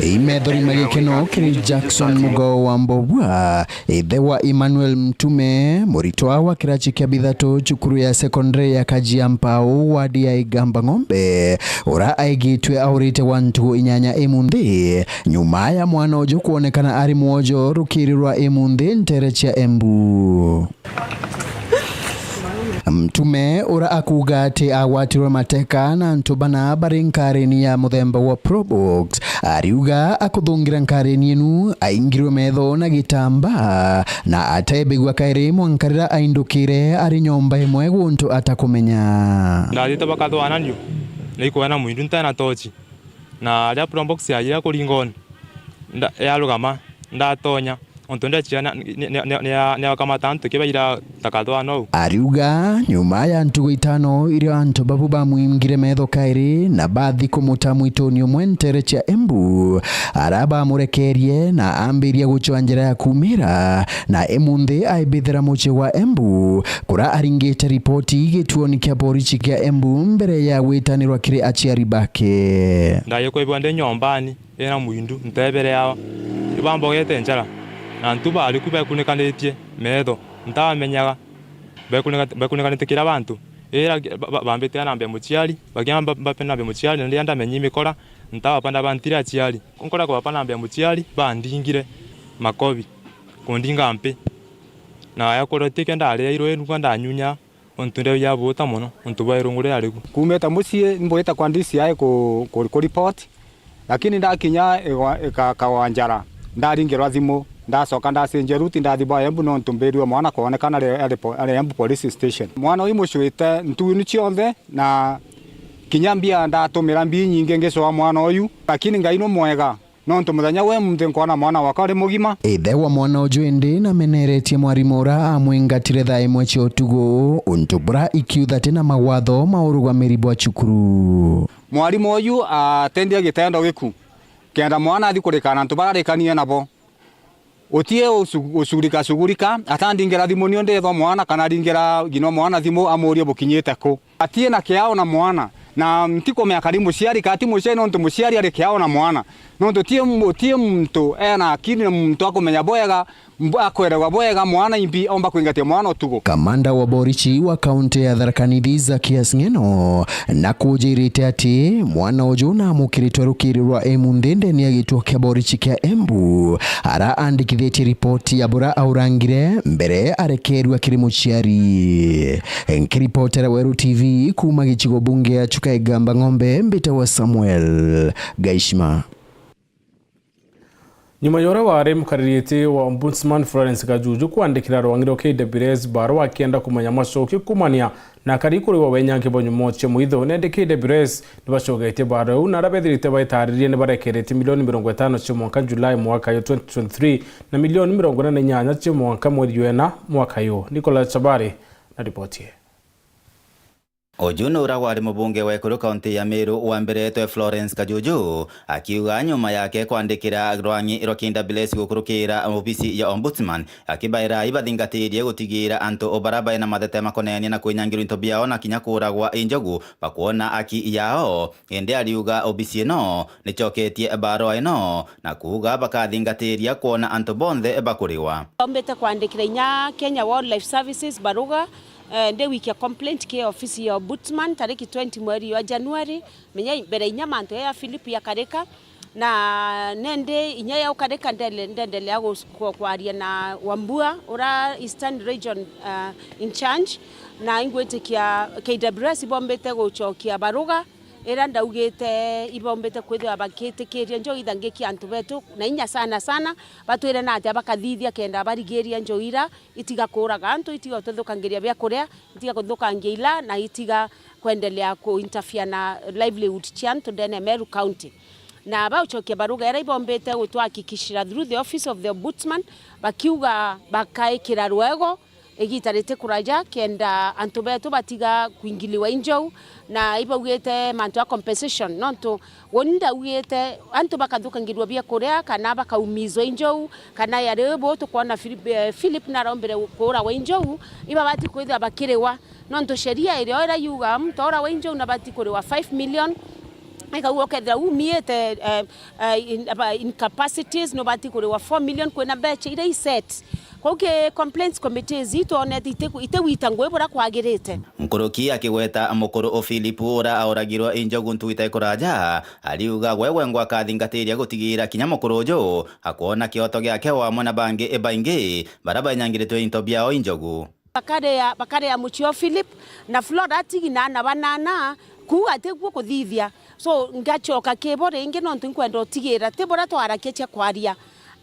Imethori magikeno kiri Jackson Mugao wa Mbobua, ithe wa Emmanuel Mtume, muritwa wa kirachi kia bithatu cukuru ya secondary ya Kajia Mpau, wadi ya Igamba Ng'ombe, ura aigitwe aurite gwa ntuku inyanya imunthi, nyuma ya mwana uju kwonekana ari mwojo rukiri rwa imunthi ntere cia Embu. Mtume ura akuuga ati agwatirwe mateka na antu bana bari nkarini ya muthemba wa Probox, ariuga akuthungira nkarini inu aingirwe metho na gitambaa na atebigua kairi mwanka riria aindukire ari nyomba imwe guntu atakumenya. Ndathite bakathwananio na ikwena mwindu ntena tochi, na riria Probox yaajire kuringoni, nda-, yarugama, ndatonya. Ontu ndechia ni, ni, ni, ni, ni, niakamata antu kibaira takathwana uu. Ariuga nyuma ya ntugu itano iria antu babu bamwingire metho kairi na bathi kumuta mwituni umwe ntere cia Embu, ara bamurekerie na ambiria gucwa njira ya kumira, na imunthi aibithira mucii wa Embu, kura aringite ripoti gituoni kia borichi kia Embu mbere ya gwitanirwa kiri aciari bake. Ndaye kwibwa ndi nyombani ina mwindu, ntebere yao. Ibambogete njara, na antu bariku bekunikanitie metho, ntamenyaga. Bekunika-, bekunikanitie kira bantu. Ira ba-, ba-, bambite anambia muciari, bakiamba mbape nambia muciari, na riria ndamenyi mikora, ntawapa ndabantire aciari. Nkora kwapa nambia muciari, bandingire makobi, kundinga mpi. Na yakura tike ndaria irwe nugwa ndanyunya. Untu ndeu yabuuta mono, untu bwa irungu riria riku. Kuumite mucii, mbwite kwa D C I ku, ku, ku report, lakini ndakinya igwa-, ika-, kawa njara, ndaringirwa thimu, ndacoka ndacenjia route, ndathi bwa Embu, nontu mbirue mwana kwonekana ari, ari po-, ari Embu Police Station. Mwana uyu mucwite ntuuni cionthe, na kinya mbia ndatumira mbi nyingi ngicoa mwana uyu, lakini Ngai nu mwega. Nontu muthenya we muntu nkwona mwana wakwa ari mugima. Ithe wa mwana uju indi nameneretie mwarimu ura amwingatire thaa imwe cia utugu, untu bura ikiutha ati na mawatho ma urugamiri bwa cukuru. Mwarimu uyu atendie gitendo giku, kenda mwana athi kurikana na antu bararikanie nabo. Utie ucu-, ucugurika cugurika, atandingira thimu nio ndethwa mwana, kana aringira ngino mwana thimu amurie bukinyite ku. Atie na kiao na mwana, na ntikumenya kari muciari ka ti muciari, nontu muciari ari kiao na mwana. Nontu tie mu-, tie muntu ena akili na muntu akumenya bwega, mb-, akwerewa bwega mwana imbi omba kwingatia mwana utugu. Kamanda wa borichi wa kaunti ya Tharaka Nithi, Zakias Ng'eno, na kujirite ati mwana uju namukiritwe rukiri rwa Embu ndendeni ya gituo kia borichi kia Embu, ara andikithitie ripoti ya bura aurangire mbere arekerua kiri muciari. Nkiripotera Weru T V kuuma gicigo bunge ya Chuka Igamba Ng'ombe, mbitawa Samuel Gaishima. Nyuma ya uria wari mukariri wa Ombudsman Florence Kajuju kwandikira rwangi rwa K W S barua akienda kumenya macokio kumania na akari kuriwa wenyangi bwa nyumo cia mwitho, nende K W S nibacoketie barua iu na aria bethirite baitaririe nibarekeretie milioni mirongo itano cia mwanka Julai mwaka uyu twenty twenty-three na milioni mirongo ina na inyanya cia mwanka mweri wena mwaka uyu. Nicholas Chabari na ripoti ii. Uju ni uria wari mubunge wa ekuru kaunti ya Meru wa mbere etwe Florence Kajuju, akiuga nyuma yake kwandikira rwangi rwa K W S gukurukira obisi ya Ombudsman, akibaira ibathingatirie gutigira antu o bara baina mathete makonenie na kwinyangirwa into biao na kinya kuuragwa i njogu bakwona aki yao. Indi ariuga obisi ino nicoketie barua ino na kuuga bakathingatiria kwona antu bonthe bakuriwa. Ombite kwandikira inya Kenya Wildlife Services baruga, eh, ndi wikia complaint ki ofisi ya Ombudsman tariki twenty mweri wa January, menya mbere inya mantu ya Philip yakarika, na nende inya yaukarika ndele-, ndendelea gus-, kwa-, kwaria na Wambua, ura Eastern Region, eh, in charge, na ingwitikia K W S ibombite gucokia baruga, ira ndaugite ibombite kwithirwa bakitikiria njogu ithangikia antu betu na inya sana sana, batwire na atia bakathithia kenda barigiria njogu ira itiga kuuraga antu, itiga kututhukangiria bia kuria, itiga kuthukangia ila, na itiga kwendelea ku interfere na livelihood cia antu ndene ya Meru County. Na baucokia baruga ira ibombite gutwahakikishira through the office of the Ombudsman, bakiuga bakaikira rwego igiita ritikuraja, kenda antu betu batiga kwingiliwa injou, na ibaugite mantu a compensation, nontu uni ndaugite antu bakathukangirua biakuria, kana bakaumizwa injou, kana yari bu tukwona Philip, eh, Philip narombire kuuragwa injou, ibabati kwithirwa bakiriwa, nontu sheria irio ira yuga muntu auragwa injou nabati kuriwa five million, ikauga ukethira umiite, eh, eh, in-, aba-, incapacities, nubati kuriwa four million, kwina mbecha iria i set. Kwou ki complaints committees itwonete ite-, itiwita ngui buria kwagirite. Nkuruki akigweta mukuru o Philip ura auragirwe i njogu ntugu itekuraja, ariuga gwe gwengwa akathingatiria gutigira kinya mukuru uju akwona kioto giake o amwe na bangi baingi baria benyangiritwe into biao i njogu. Bakarea, bakarea mucii o Philip, na Flora atigi na aana banana, kuuga atikuo kuthithia. So, ngacoka kibo ringi nontu inkwenda utigira ti buria twarakia cia kwaria.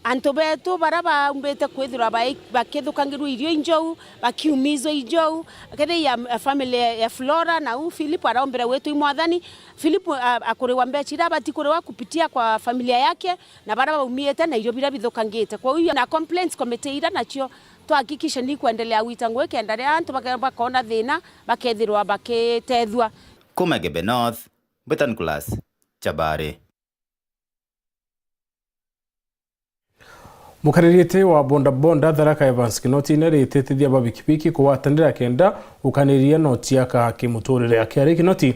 Antu betu baria baumbite kwithirwa bai-, bakithukangirua irio injou, bakiumizwa injou, kethira ya, ya family ya Flora na u Philip arombire gwitwa i Mwathani, Philip a-, akuriwa mbeca iria abati kuriwa kupitia kwa familia yake, na baria baumiite na irio biria bithukangite. Kwa hiyo na complaints committee iria nacio tuhakikishe ni kwendelea gwita ngugi kenda riria antu bake-, bakona thina bakethirwa bakitethua. Kuma Igembe North, Britain Class, Chabari. Mukariritie wa bodaboda Tharaka Evans Kinoti narititithia ba bikibiki kugwatanira kenda gukaniria noti ya ka kimuturire. Akiaria Kinoti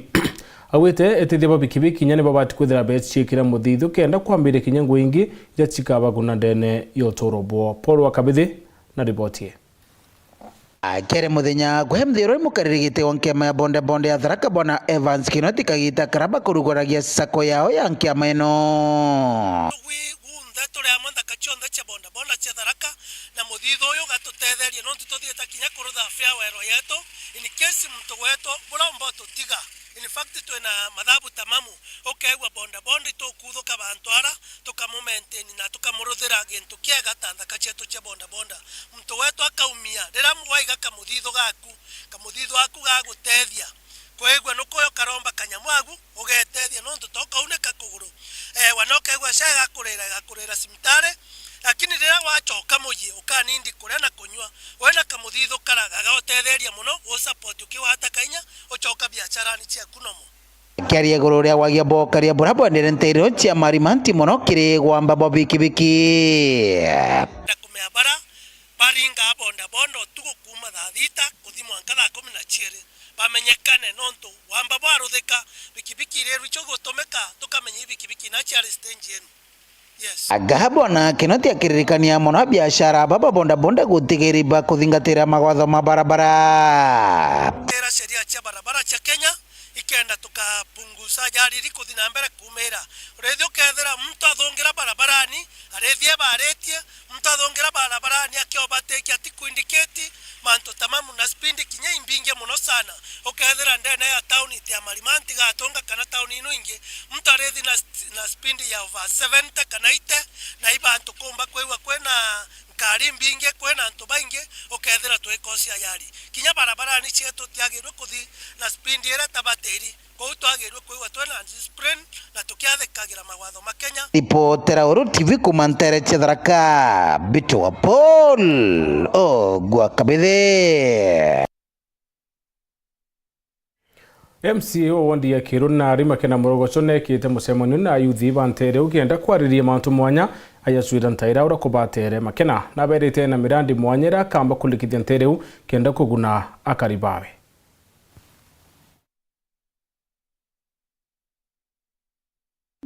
augite itithia ba bikibiki inya ni babati kwithira beciikira muthithu kenda kwambiria kinya ngugi ingi iria cikabaguna ndene ya uturo bwao. Paul wa Kabithi na riboti ii. Akere muthenya gwe mthiro mukariri giti wa nkiama ya bodaboda ya Tharaka Bwana Evans Kinoti kagita kara bakuruguragia sacco yao ya nkiama ino. Gwi gunthe turi amwe nthaka cionthe cia bodaboda cia Tharaka, na muthithu uyu ugatutetheria nontu tuthiite kinya kurutha fare wero yetu, in case muntu wetu buraumba ututiga. In fact, twina mathabu tamamu. Ukeegua bodaboda itukuthuka bantu ara, tukamumaintain na tukamuruthira gintu kiega ta nthaka cietu cia bodaboda. Muntu wetu akaumia, riria waiga kamuthithu gaku, kamuthithu gaku gagutethia. Kwigua nukuya ukaromba kanyamu agu, ugetethia nontu to kaunika kuguru. Ewa, na ukeegua cia igakurira, igakurira cibitari, lakini riria wacoka mucii, ukanindi kuria na kunyua, wina kamuthithu kara gagagutetheria mono, gusupport ukigwata kainya, ucoka biacharani ciaku nomo. Akiaria iguru ria wagia bwa ukaria buria bwendere nteerero cia Marimanti mono kiri gwamba bwa bikibiki. Na kumea bara baringa bodaboda utuku kuuma thaa thita kuthi mwanka thaa kumi na ciiri, bamenyekane, nontu wamba bwaruthika, bikibiki iria irwicho gutumika, tukamenya i bikibiki na ciari stage yenu. Yes. Agaha Bwana Kinoti akiririkania mono abiashara aba ba bodaboda gutigiri ba kuthingatira mawatho ma barabara. Tira sheria cia barabara cia Kenya, ikenda tukapunguza ajali iri kuthi na mbere kumira. Urithi ukethira muntu athungira barabarani, arithi ebaritie, muntu athungira barabarani akiobatiki ati kuindicate, mantu tamamu na speed kinya imbingi mono sana. Ukethira ndene ya tauni ta ya Marimanti gatunga kana tauni ino ingi, muntu arithi na st-, na speed ya over seventy kana eighty, na i bantu kumba kwigua kwina nkari imbingi, kwina antu baingi, ukethira twikosia ajali. Kinya barabarani cietu tiagirwe kuthi na speed iria tabatiri. Kou twagirwe kwigua twina discipline na tukiathikagira mawatho ma Kenya. Ripotera Uru T V kuma nteere cia Tharaka, Mbito wa Paul Ogwa Kabithi. M C A wa wondi ya Kiiru Nari Makena Murogocho neekite mucemanio na ayuthi ba nteere iu kenda kwariria mantu mwanya ayacwira ntaira uria kubatere. Makena naberite ena mirandi mwanya iria akamba kurikithia nteere iu kenda kuguna akari bawe.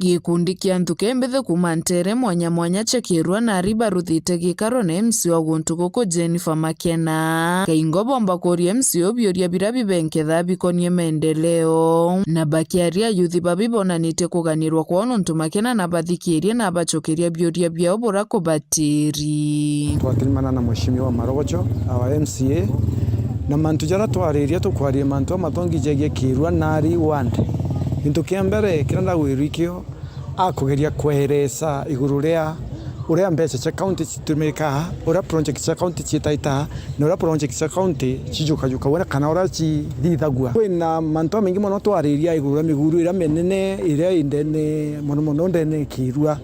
Gikundi kia antu kembithe kuuma nteere mwanya mwanya cia Kiirua Nari baruthite gikaro na M C A wa guntu guku Jennifer Makena. Kaingo bomba kuuria M C A u biuria biria bibenkethaa bikonie maendeleo. Na bakiaria ayuthi babi bonanitie kuganirwa kwao nontu Makena nabathikiirie na abacokeria biuria biao buria kubatiri. Twakirimana na Mheshimiwa Marogocho, our M C A, na mantu jaria twaririe, tukwaria mantu jamatongi jegie Kiirua Nari ward. Gintu kia mbere kiria ndagwirue ikio, akugeria kweresa iguru ria uria mbeca cia county citumikaga, uria project cia county ciitaitaga, na uria project cia county cijukajukaga, kana uria cithithagua. Kwina mantu jamaingi mono twaririe iguru ria miguru iria minene iria i ndene, mono mono ndene Kiirua.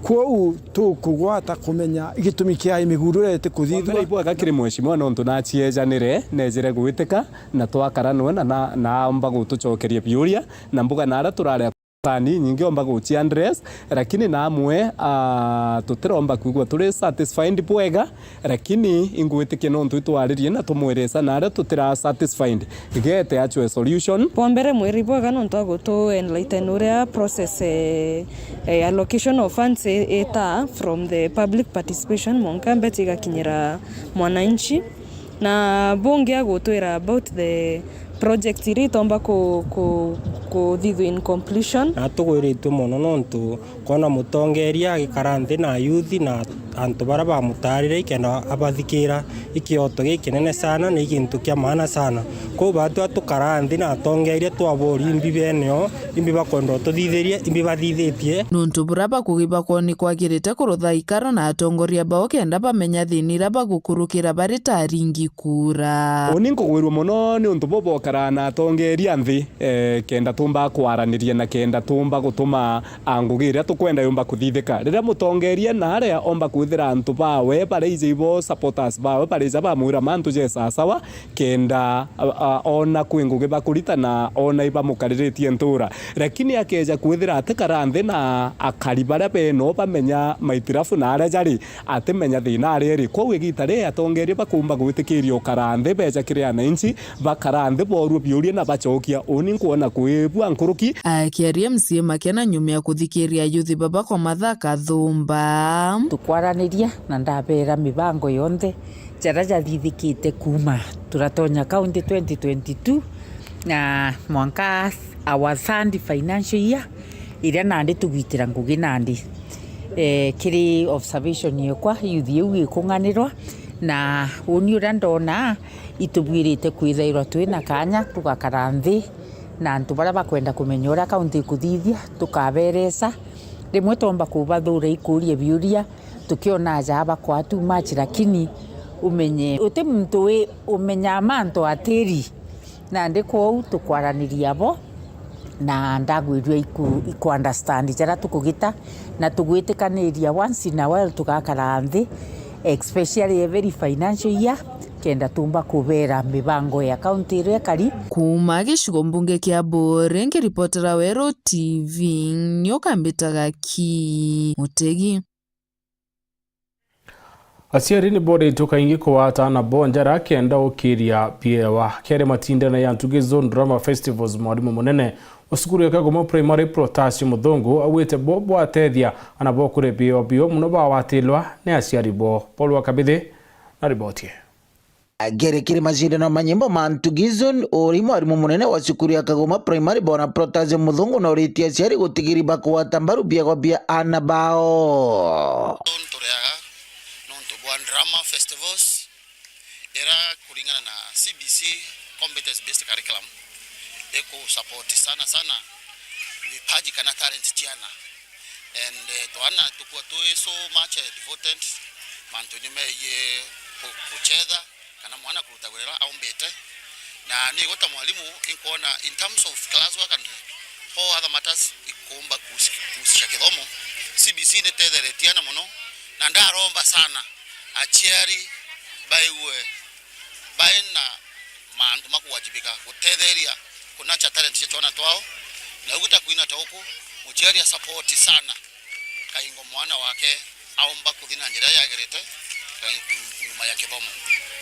Kwou tukugwata kumenya gitumi kia miguru iria itikuthithua. Wa mbere, ibwega kiri mheshimiwa nontu naciejanire, neejire gwitika, na twakara nwe na, na, naamba gutucokeria biuria, na mbuga na aria turari atani nyingi omba guci address, lakini namwe, ah, tutiromba kwigua turi satisfied bwega. Lakini ingwitikia nontu itwaririe na tumwirisa na aria tutira satisfied, gete achwe solution. Bwa mbere, mwiri bwega nontu wa gutu enlighten uria process, eh, eh, allocation of funds i-, itaa from the public participation mwanka mbeca igakinyira mwananchi. Na bungi agutwira about the project iria itomba ku-, ku-, Kuthithua in conclusion, na tugwiritue mono nontu kwona mutongeria agikara nthi na ayuthi na antu baria bamutaarire ikenda abathikira. Ikioto gikinene sana na igintu kia maana sana. Kwou batua tukara nthi na atongeria twabori imbi beneo, imbi bakwenda ututhithiria, imbi bathithitie. Nuntu buria bakugi bakwoni kwagirite kurutha ikaro na atongoria bao kenda bamenya thina iria bagukurukira bari ta aringi kura. Uni nkugwirua mono ni untu bo bokaraa na atongeria nthi, eh, kenda tumba kwaraniria na kenda tumba gutuma a ngugi iria tukwenda yumba kuthithika. Riria mutongeria na aria omba kwithira antu bawe, baria ije ibo supporters bawe, baria ija bamwira mantu je sawasawa, kenda, a, a, ona kwi ngugi bakurita na ona ibamukariritie ntura. Lakini akeja kwithira atikara nthi na akari baria beno bamenya maitirafu na aria jari, atimenya thina aria iri. Kwou igita ri atongeria bakumba gwitikiria ukara nthi beja kiri ananchi, bakara nthi boorua biuria na bacokia, uni nkwona kwibua nkuruki. Akiaria M C A Makena nyuma ya kuthikiria ayuthi baba kwa Mathaka Thumba. Tukwaraniria na ndabera mibango yonthe jaria jathithikite kuuma turatonya county twenty twenty-two na mwanka our third financial year iria nandi tugwitira ngugi nandi. Eh, kiri observation yekwa, youth iu ikung'anirwa, na uni uria ndona itubwirite kwithairwa twina kanya tugakara nthi na antu baria bakwenda kumenya uria kaunti ikuthithia, tukabereca. Rimwe twomba kubathura ikuria biuria, tukiona aja bakwa too much, lakini umenye uti muntu wi umenyaa mantu atiri. Nandi kwou tukwaraniria bo, na ndagwirua iku, iku understand jaria tukugita, na tugwitikaniria once in a while tugakara nthi, especially every financial year, kenda tumba kubera mibango ya county iria ikari. Kuuma gicigo mbunge kia Buuri, nkiripotera Weru T V, nyoka mbitaga ki Mutegi. Aciari ni boritwe kaingi kugwata aana bo njara kenda ukiria biewa. Kere matindano ya Ntugi Zone Drama Festivals, mwarimu munene wa cukuru ya Kagoma Primary, Protasio Muthungu, augite bo bwatethia aana bo kuria biewa bio mono bawatilwa ni aciari bo. Paul wa Kabithi na riboti ii. Akiri kiri macindano ma nyimbo ma Ntugi Zone, uri mwarimu munene wa cukuru ya Kagoma Primary, Bwana Protasio Muthungu, na uritie aciari gutigiri bakugwata mbaru biegwa bia aana bao. Turiaga nontu bwa drama festivals, ira kuringana na C B C, competence based curriculum, iku support sana sana vipaji kana talent ciana. And, eh, twana tukua twi so much, eh, devoted mantuni megie ku-, kuchetha kana mwana kuruta wira uria aumbite. Na ni igweta mwalimu, inkwona in terms of class work and all other matters ikumba kuhusi-, kuhusisha kithomo, C B C ni tetheretie ana mono, na ndaromba sana aciari baigue bai na mantu ma kuwajibika gutetheria kunacha talent cia twana twao, na uguta kwina ta uku, muciari a support sana kaingo mwana wake aumba kuthi na njira yagirite kai-, nyuma ya kithomo.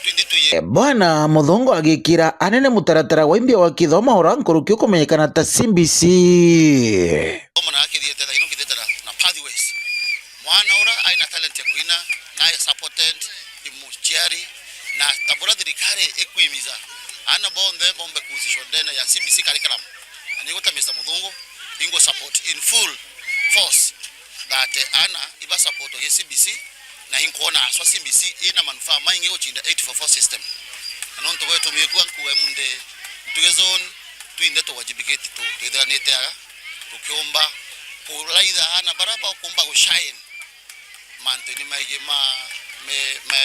Twindi tuye. Bwana Muthungu agikira anene mutaratara wa imbia wa kithomo ura nkuruki ukumenyekana ta C B C. Kithomo na akithiete thaino kithitira na pathways. Mwana ura aina talent ya kuina, nae supported, imuciari, na tabura thirikari ikwimiza ana bonthe bombe kuhusishwa ndene ya C B C curriculum. Na nigweta Mister Muthungu, ingu support in full force that, eh, ana iba support gi C B C, na inkwona aswa C B C ina manufaa maingi gucinda eight four four system. Na nontu bwetu miekua nkuga munde Ntugi Zone, twinthe tuwajibikite tu, twithiranite aga, tukiumba kuraitha ana bara bakumba gushine. Mantuni maigi ma, me, me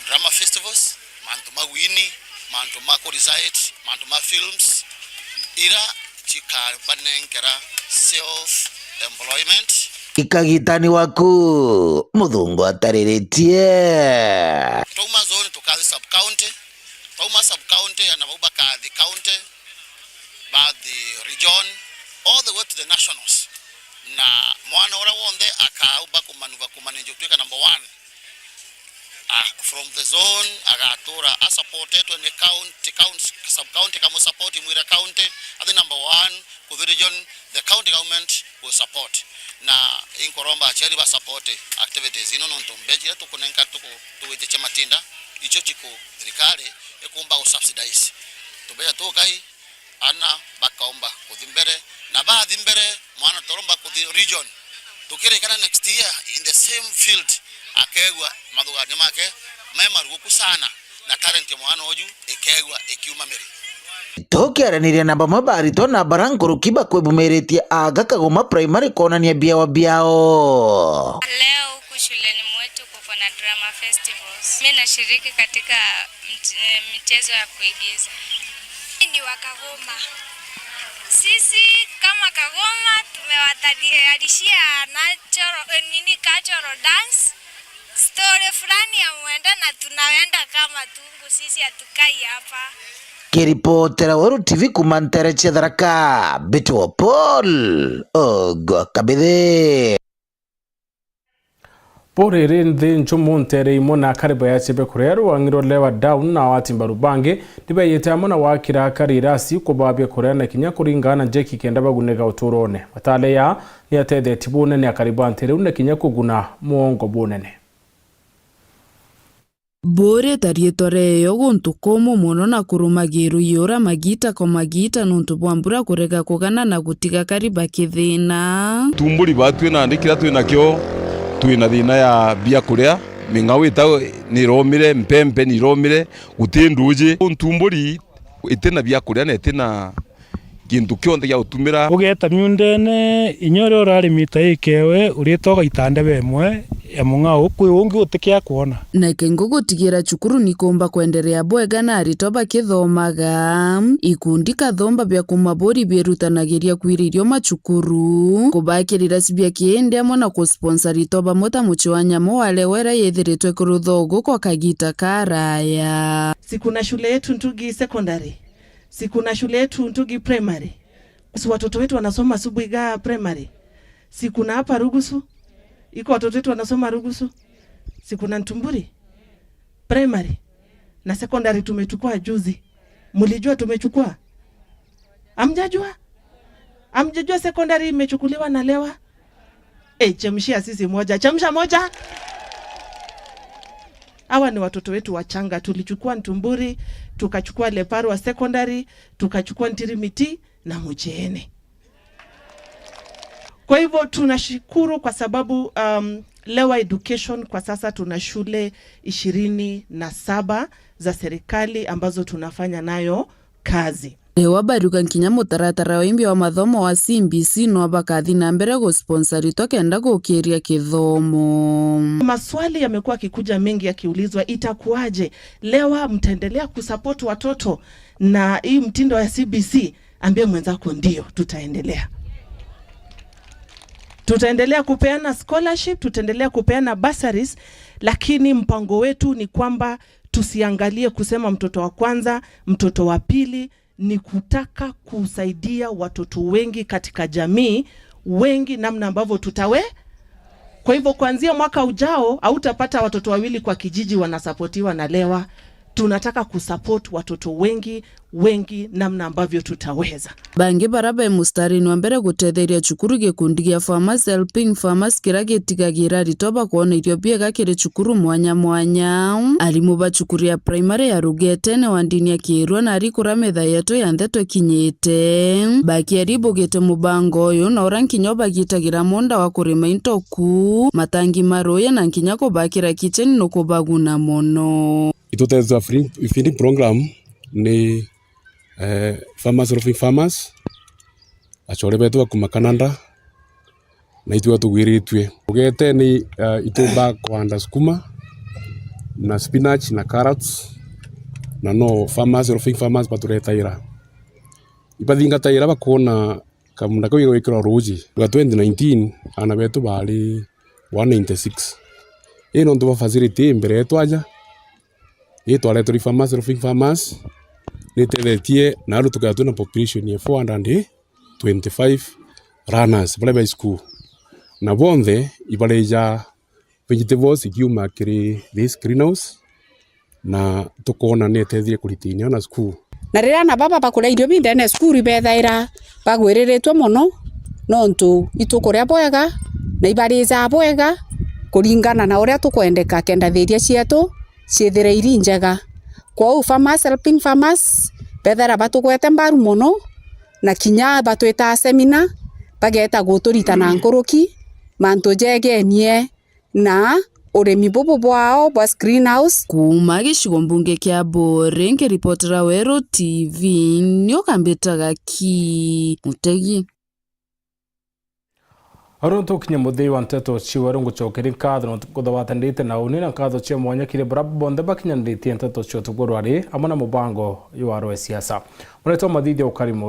drama festivals, mantu ma wini, mantu ma ku recite, mantu ma films, ira cikabanenkera self employment. Ikagitani waku, Muthungu atariritie. Twauma zone tukathi sub county, twauma sub county ana bau bakathi county, bathi region, all the way to the nationals. Na mwana uria wonthe akaumba kumanuva kumanage gutwika number one. Ah, from the zone, agatura asupportetwe ni county, county, sub county kamu support, imwira county, athi number one, kuthi region, the county government will support. Na inkuromba aciari ba support activities ino, nontu mbeca iria tukunenka tuku-, tugwititie matinda, icio ciku thirikari ikumba gu subsidize. Tubeca tukai, ana bakaumba kuthi Thi mbere, mwana toromba kuthi region. Tukirikana next year in the same field, akegua mathuganio make me maruguku sana, na talent ya mwana uju ikegua ikiuma miri. Tukiaraniria na bamwe baritwa na bara nkuruki bakwibumiritie aga Kagoma Primary kwonania biawa biao. Leo huku shuleni mwetu kuko na drama festivals. Mimi nashiriki katika mch-, eh, michezo ya kuigiza. Mimi ni wa Kagoma. Sisi kama Kagoma tumewatayarishia natural, eh, nini, cultural dance, story fulani ya mwenda na tunaenda kama tungu, sisi hatukai hapa. Kiripotera Weru T V kuma ntere cia Tharaka, Mbitwa Paul Ogwa Kabithi. Buri ri nthi nchumu ntere imwe na akari ba yacibe kuria rwang'i rwa Lewa Down na awati mbaru bangi ni beeyite amwe na wakira akari irasi kubaa biakuria na kinya kuringana na njeki kenda bagunega uturone. Matale ya ni atethetie bunene akari ba ntere iu na kinya kuguna mwongo bunene. Buri ta riitwa rieyo guntu kumu mono na kurumagirwa iura magiita kwa magiita nuntu bwa mbura kurega kugana na gutiga akari bakithina. Tumburi batwi nandi kiria twi nakio, twi na thina ya biakuria, ming'ao ita ni iromire, mpempe ni iromire, guti nduuji. Ntumburi iti na biakuria na iti na gintu kionthe gia gutumira. Ugeeta miundene, inya uria urari mita ikewe, urita ugaita ndebe imwe ya mung'ao, kwi ungi utikia kwona. Na kingo gutigira cukuru ni kuumba kwenderea bwega na aritwa bakithomaga. Ikundi kathomba bia kumaburi biirutanagiria kwira irio macukuru, kubakirira cibia kiindi amwe na kusponsor aritwa bamwe ta muci wa nyamu wa Lewa iria yithiritwe kuruthogu kwa kagita karaya. Si kuna shule yetu Ntugi Secondary? Si kuna shule yetu Ntugi Primary? Si watoto wetu wanasoma Subuiga Primary? Si kuna hapa Rugusu? Iko watoto wetu wanasoma Rugusu? Si kuna Ntumburi Primary? Na secondary tumechukua juzi. Mlijua tumechukua? Amjajua? Amjajua secondary imechukuliwa na Lewa? Eh, chemshia sisi moja. Chemsha moja. Hawa ni watoto wetu wachanga. Tulichukua Ntumburi, tukachukua Leparwa Secondary, tukachukua Ntirimiti na Mucheene. Kwa hivyo tunashukuru kwa sababu, um, Lewa Education kwa sasa tuna shule ishirini na saba za serikali ambazo tunafanya nayo kazi. Lewa baruga nkinya mutaratara wa imbi wa mathomo wa C B C no bakathi na mbere gusponsor aritwa kenda gukiria kithomo. Maswali yamekuwa yakikuja mengi yakiulizwa, "Itakuwaje? Lewa mtaendelea kusupport watoto na hii mtindo ya C B C?" Ambia mwenzako, "Ndio, tutaendelea. Tutaendelea kupeana scholarship, tutaendelea kupeana bursaries, lakini mpango wetu ni kwamba tusiangalie kusema mtoto wa kwanza, mtoto wa pili, ni kutaka kusaidia watoto wengi katika jamii, wengi namna ambavyo tutawe-, kwa hivyo kuanzia mwaka ujao hautapata watoto wawili kwa kijiji wanasapotiwa na Lewa. Tunataka kusupport watoto wengi, wengi namna ambavyo tutaweza." Bangi bara be mustarini wa mbere gutetheria cukuru gikundi gia Farmers Helping Farmers kiria gitigagira aritwa bakwona irio biega kiri cukuru mwanya mwanya. Arimu ba cukuru ya primary ya Rugetene wa ndini ya Kiirua na ari kuria metha yetu ya ntheto ikinyite. Bakiari bugite mubango uyu na uria nkinya ubagitagira munda wa kurima into ku, matangi ma ruuya na nkinya kubakira kitchen nukubaguna mono. Itutetwa free feeding program ni, eh, Farmers Helping Farmers, achore betu bakuma Canada, na itwe tugwiritue. Ugete ni, eh, itumba kwanda sukuma na spinach na carrots, na no Farmers Helping Farmers baturetaira. Ibathingataira bakwona kamunda kau igwikirwa ruuji. Rwa twenty nineteen, aana betu baari one ninety-six. Ii nontu bwa facility ii mbere yetu aja, ii twaretwe ni Farmers Helping Farmers, ni itethetie na aru tukethira twina population ya four hundred and twenty-five runners baria bai school. Na bonthe ibarija vegetables ikiuma kiri this greenhouse, na tukoona ni eteethire kuritinia ona cukuru. Na riria aana baba bakuria irio binthe ne cukuru, ibethaira bagwiriritwe mono, nontu itukuria bwega na ibarijaa bwega kuringana na uria tukwendeka, kenda thiria cietu ciithire iri njega. Kwou Farmers Helping Farmers bethaira batugwete mbaru mono, na kinya batwitaa seminar, bageeta guturita na nkuruki mantu jegenie na urimi bubu bwao bwa greenhouse. Kuuma gicigo mbunge kia Buuri, nkiripotera Weru T V, ni ugambitaga ki Mutegi. Oro ntukinya muthii wa nteto cia Weru, ngucokeria nkatho nontu nkuthawatanirite na uni, na nkatho cia mwanya kiri baria bonthe bakinyanirithitie nteto cia utuku rwari amwe na mubango jwa Weru wa siasa. Muretwa Mathithia Ukari Muru.